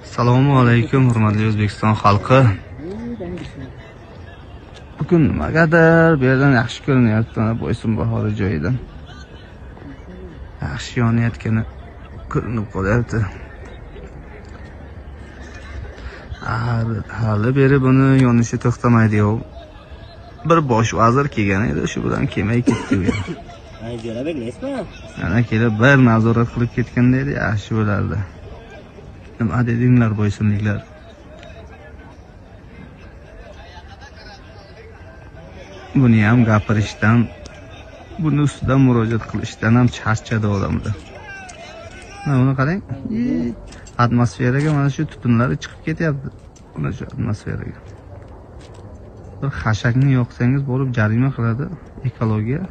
Assalomu alaykum, hurmatli O'zbekiston xalqi. Bugun nimagadir bu yerdan yaxshi ko'rinyapti, mana Boysun bahori joyidan. Yaxshi yonayotgani ko'rinib qolyapti. Hali beri buni yonishi to'xtamaydi yo'q. Bir bosh vazir kelgan edi, shu bilan kelmay ketdi u yerga. Ana kelib bir nazorat qilib ketganda edi, yaxshi bo'lardi. Nima dedinglar boysunliklar? Buni ham gapirishdan, buni ustidan murojaat qilishdan ham charchadi odamlar. Mana buni qarang, atmosferaga mana shu tutunlari chiqib ketyapti. Mana shu atmosferaga. Bir xashakni yoqsangiz borib jarima qiladi ekologiya.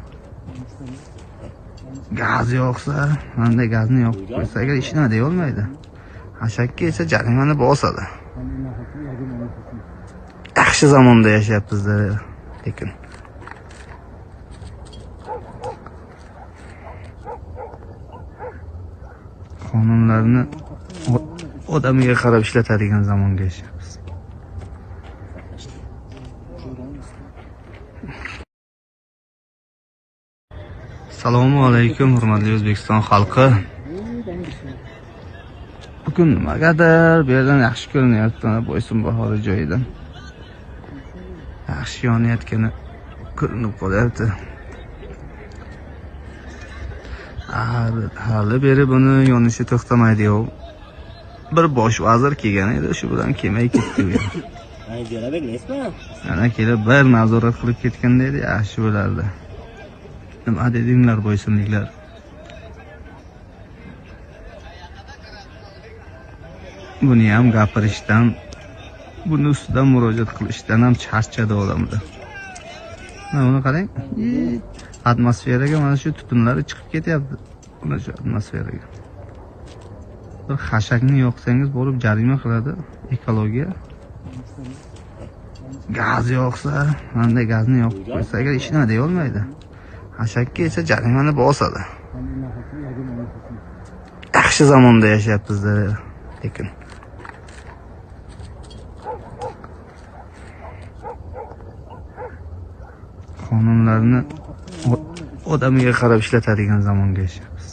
Gaz yoqsa, mana gazni yoqib qo'ysa, agar ishni deya olmaydi. Xashakka esa jarimani bosadi. Yaxshi zamonda yashayapmiz-da, lekin. Qonunlarni odamiga qarab ishlatadigan zamonga yashayapmiz. Assalomu alaykum, hurmatli O'zbekiston xalqi. Bugun nimagadir bu yerdan yaxshi ko'rinyapti, mana Boysun bahori joyidan. Yaxshi yonayotgani ko'rinib qolyapti. Hali beri buni yonishi to'xtamaydi yo'q. Bir bosh vazir kelgan edi, shu bilan kelmay ketdi u yerga. Ana kelib bir nazorat qilib ketganda edi, yaxshi bo'lardi. Nima dedinglar boysunliklar? Buni ham gapirishdan, buni ustidan murojaat qilishdan ham charchadi odamlar. Mana buni qarang, atmosferaga mana shu tutunlari chiqib ketyapti. Mana shu atmosferaga. Bir xashakni yoqsangiz borib jarima qiladi ekologiya. Gaz yoqsa, mana gazni yoqib qo'ysa, agar ishni deya olmaydi. Xashakka esa jarimani bosadi. Yaxshi zamonda yashayapmiz-da, lekin. Qonunlarni odamiga qarab ishlatadigan zamonga yashayapmiz.